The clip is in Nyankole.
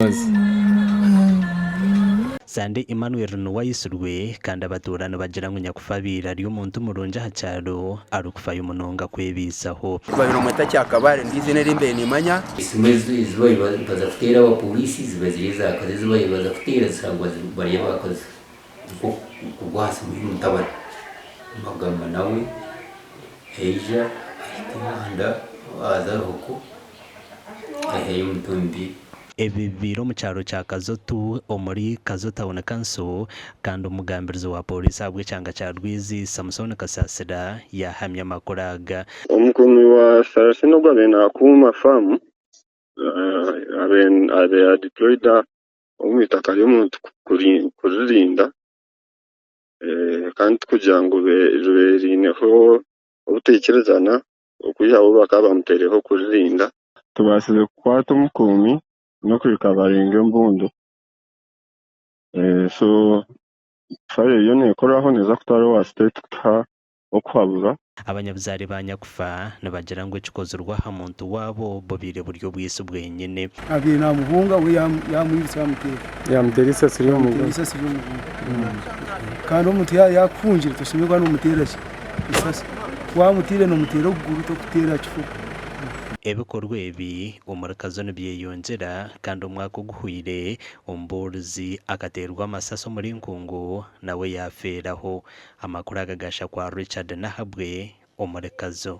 Omukazi. Sande Emmanuel niwe aitsirwe kandi abatuura nibagira ngu nyakufa abaire ari omuntu murungi aha kyaro arikufayo munonga kwebaisaho. Kubaire omweta Kyakabaare niryo eiziina eri mbaire nimanya. Esimu ezi babaire baza kuteera abapooriisi ziba ziri eza kazi, ezi babaire baza kuteera zishangwa bari aba kazi nikwo kugwa aha simu y'omutabani bagamba nawe yaija ahika Ibanda aza Ruhoko aihayo omutumbi. Ebi bibaire omu kyaro kya Kazotu omuri Kazo Town Council kandi omugambirizi wa Pooriisi ahabw'ekyanga kya Rwizi, Samson Kasasira yaahamya amakuru aga. Omukuumi wa Saraceno ogu abaire nakuuma faamu abaire ya deployed omu itaka ry'omuntu kuririnda kandi tikugira ngu baineho obutaikirizana okwihaho bakaba bamutaireho kuririnda. Tubaasize kukwata omukuumi n'okurikavaringa embundu so fayiro eriyo neekorwaho neeza kutwara owa state kutuha okuhabura. Abanyabuzaare ba nyakufa nibagira ngu ekikozirwe aha muntu waabo bubaire buri obwitsi bwenyine. Abaire namuhunga we yamwirutsa yamuteera. Yamuteera eisasi ry'omugongo. Eisasi ry'omugongo. Kandi omuntu yaaba yakuhungire toshemereire kuba nomuteera ki? Eisasi. Wamuteire nomuteera okuguru tokuteera aha kifuba. Ebikorwa ebi omuri Kazo nibyeyongyera kandi omwaka oguhweire omubuurizi akateerwa amasasi omuri Nkungu nawe yaafeeraho. Amakuru aga gaashakwa Richard Nahabwe omuri Kazo.